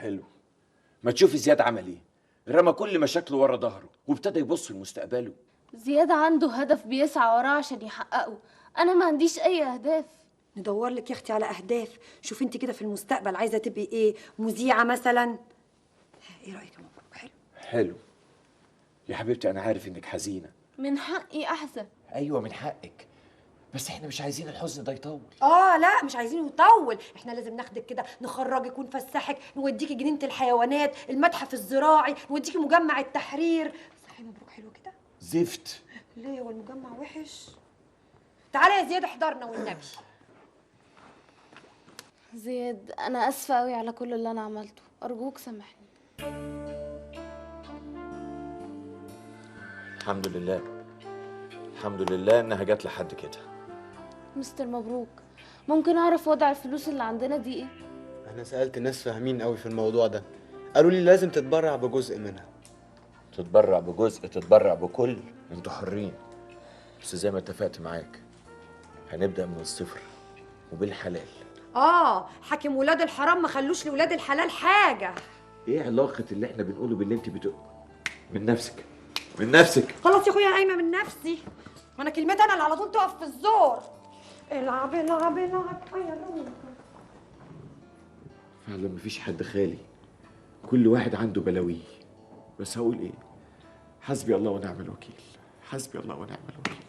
حلو. ما تشوفي زياد عمل ايه؟ رمى كل مشاكله ورا ظهره وابتدى يبص لمستقبله. زياد عنده هدف بيسعى وراه عشان يحققه، انا ما عنديش اي اهداف. ندور لك يا اختي على اهداف. شوفي انت كده في المستقبل عايزه تبقي ايه؟ مذيعه مثلا؟ ايه رايك يا مبروك؟ حلو حلو يا حبيبتي، انا عارف انك حزينة. من حقي احزن. ايوه من حقك، بس احنا مش عايزين الحزن ده يطول. لا مش عايزينه يطول، احنا لازم ناخدك كده، نخرجك ونفسحك، نوديكي جنينة الحيوانات، المتحف الزراعي، نوديكي مجمع التحرير. صح يا مبروك؟ حلو كده؟ زفت. ليه، هو المجمع وحش؟ تعالى يا زياد احضرنا والنبي. زياد انا اسفه قوي على كل اللي انا عملته، ارجوك سامحني. الحمد لله، الحمد لله انها جت لحد كده. مستر مبروك، ممكن اعرف وضع الفلوس اللي عندنا دي ايه؟ انا سألت ناس فاهمين قوي في الموضوع ده، قالوا لي لازم تتبرع بجزء منها. تتبرع بجزء، تتبرع بكل، انتوا حرين. بس زي ما اتفقت معاك هنبدأ من الصفر وبالحلال. حاكم ولاد الحرام ما خلوش لولاد الحلال حاجة. ايه علاقة اللي احنا بنقوله باللي انت بتقوله؟ من نفسك، من نفسك. خلاص يا اخويا، قايمة من نفسي، انا كلمتي انا اللي على طول تقف في الزور. العب العب العب يا روح. فعلا مفيش حد خالي، كل واحد عنده بلاويه. بس هقول ايه؟ حسبي الله ونعم الوكيل، حسبي الله ونعم الوكيل.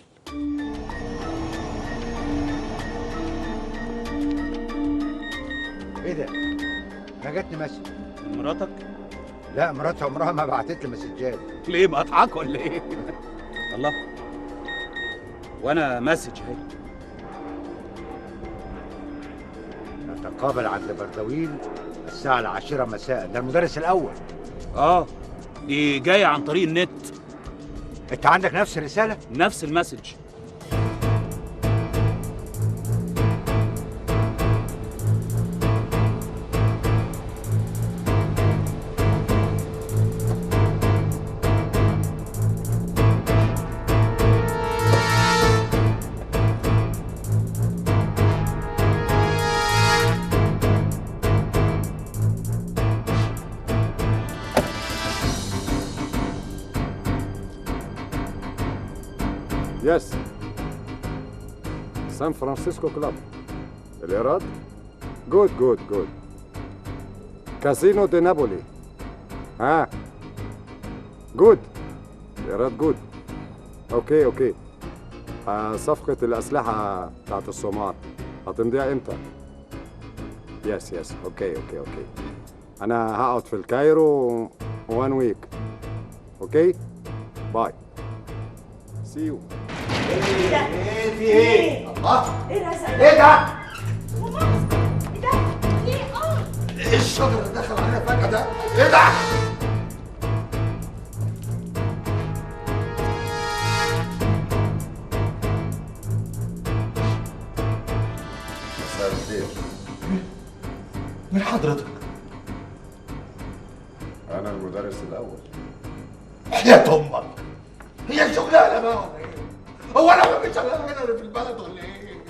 ايه ده؟ انا جاتني message. من مراتك؟ لا، مراتي عمرها ما بعتت لي مسجات. ليه، مقطعك ولا ايه؟ الله، وانا message اهي. نتقابل عند بردويل الساعة 10 مساء، ده المدرس الأول. دي جاية عن طريق النت. أنت عندك نفس الرسالة؟ نفس ال message. Yes، San Francisco Club. الإيراد good good good. Casino di Napoli. ها good، الإيراد good. okay okay. صفقة الأسلحة بتاعت الصومال هتمضيها إمتى؟ yes yes okay okay okay. أنا هقعد في ال Cairo 1 week. okay bye، see you. ايه ده؟ ايه في ايه؟ الله، ايه الرزق ده؟ ايه ده؟ ايه ده؟ ليه؟ ايه الشجر اللي دخل علينا فجأة ده؟ ايه ده؟ مساء الخير. مين حضرتك؟ أنا المدرس الأول. حياة أمك، هي شغلانة بقى ولا ايه؟ هو أنا مفيش شغلانة هنا في البلد ولا ايه؟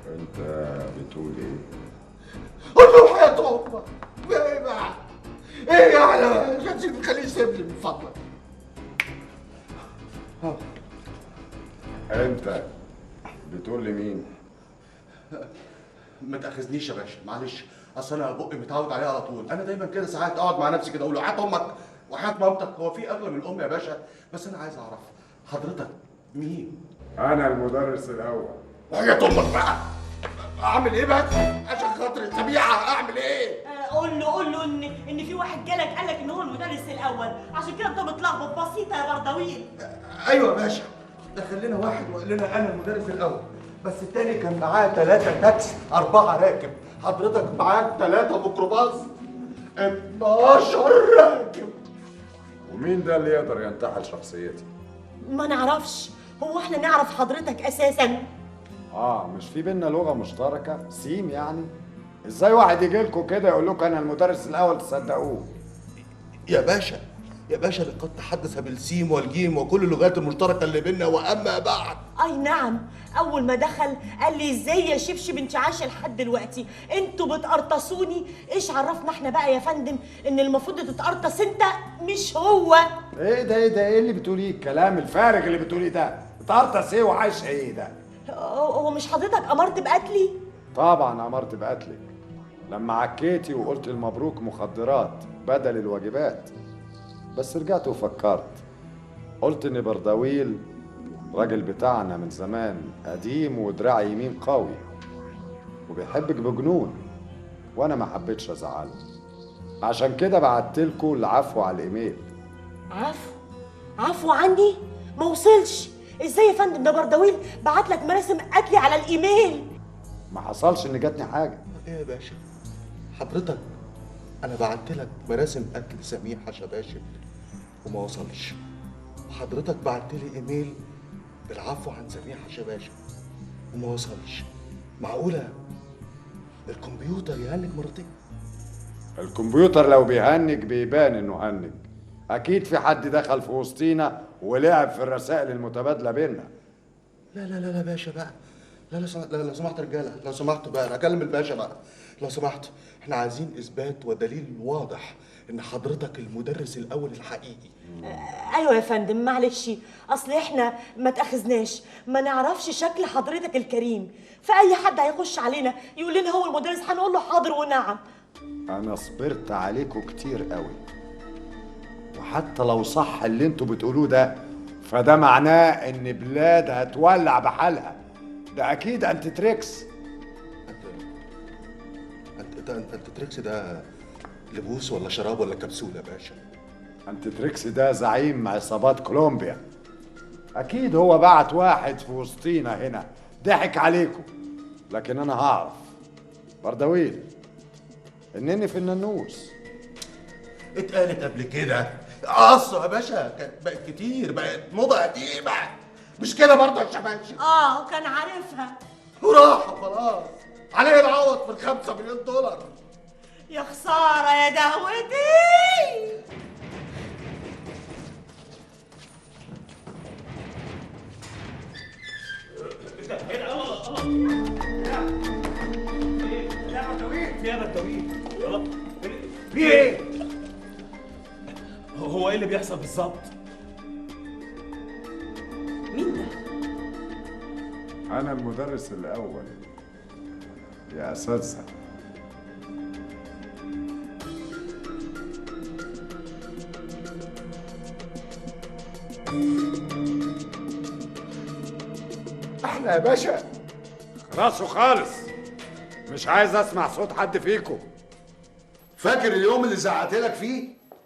أنت بتقول إيه؟ قول له حياة أمك، ايه بقى؟ ايه يعني؟ عشان خليه يسيبني من فضلك. أنت بتقول لمين؟ ما تاخذنيش يا باشا، معلش، اصل انا بقي متعود عليه على طول. انا دايما كده ساعات اقعد مع نفسي كده اقول له حياة امك وحياة مامتك، هو في اغلى من الام يا باشا؟ بس انا عايز اعرف حضرتك مين؟ أنا المدرس الأول. وحياة امك بقى، اعمل ايه بس عشان خاطر السبيعه؟ اعمل ايه؟ قول له، قول له ان في واحد جالك قال لك ان هو المدرس الاول، عشان كده انت متلخبط. بسيطة يا بردويل. ايوه يا باشا، دخل لنا واحد وقال لنا انا المدرس الاول، بس التاني كان معاه 3 تاكسي 4 راكب، حضرتك معاك 3 ميكروباص 12 راكب. ومين ده اللي يقدر ينتحل شخصيتي؟ ما نعرفش، هو احنا نعرف حضرتك اساسا؟ مش في بينا لغة مشتركة سيم يعني؟ ازاي واحد يجي لكم كده يقول لكم انا المدرس الاول تصدقوه؟ يا باشا يا باشا، لقد تحدث بالسيم والجيم وكل اللغات المشتركة اللي بينا، واما بعد اي نعم، اول ما دخل قال لي ازاي يا شبشب انت عايشه لحد دلوقتي؟ انتوا بتقرطصوني. ايش عرفنا احنا بقى يا فندم ان المفروض تتقرطص انت مش هو؟ ايه ده ايه ده ايه اللي بتقوليه؟ الكلام الفارغ اللي بتقوليه ده، بتقرطص ايه وعايشة ايه ده؟ هو مش حضرتك امرت بقتلي؟ طبعا امرت بقتلك لما عكيتي وقلت المبروك مخدرات بدل الواجبات، بس رجعت وفكرت، قلت ان بردويل راجل بتاعنا من زمان، قديم ودراع يمين قوي وبيحبك بجنون، وانا ما حبيتش ازعله، عشان كده بعتلكوا العفو على الايميل. عفو؟ عفو عني؟ ما وصلش. ازاي يا فندم؟ ده بردويل بعت لك مراسم قتلي على الايميل. ما حصلش ان جاتني حاجة. ايه يا باشا حضرتك، انا بعت لك مراسم قتل سميحة شباشب وما وصلش، وحضرتك بعت لي ايميل بالعفو عن سميحة شباشب وما وصلش. معقولة الكمبيوتر يهنج مرتين؟ الكمبيوتر لو بيهنج بيبان انه هنج. اكيد في حد دخل في وسطينا ولعب في الرسائل المتبادلة بينا. لا لا لا لا باشا بقى، لا لا لو سمحت رجاله، لو سمحتوا بقى، انا اكلم الباشا بقى. لو سمحت، احنا عايزين اثبات ودليل واضح ان حضرتك المدرس الاول الحقيقي. ايوه يا فندم، معلش، اصل احنا ما تاخذناش، ما نعرفش شكل حضرتك الكريم، فاي حد هيخش علينا يقول لنا هو المدرس هنقول له حاضر ونعم. انا صبرت عليكم كتير قوي، وحتى لو صح اللي انتوا بتقولوه ده، فده معناه ان بلاد هتولع بحالها. ده اكيد انتي تريكس. انتي تريكس ده لبوس ولا شراب ولا كبسولة يا باشا؟ انتي تريكس ده زعيم عصابات كولومبيا، اكيد هو بعت واحد في وسطينا هنا ضحك عليكم، لكن انا هعرف. بردويل انني في النانوس. اتقالت قبل كده قصة يا باشا، كانت بقت كتير، بقت موضة قديمة، مش كده برضه يا شباشب؟ كان عارفها وراح خلاص، عليه العوض في 5 مليون دولار. يا خسارة يا دهوتي. يا بردويل، في ايه؟ هو ايه اللي بيحصل بالظبط؟ مين ده؟ أنا المدرس الأول يا أساتذة. احنا يا باشا راسه خالص، مش عايز أسمع صوت حد فيكم. فاكر اليوم اللي زعقت لك فيه؟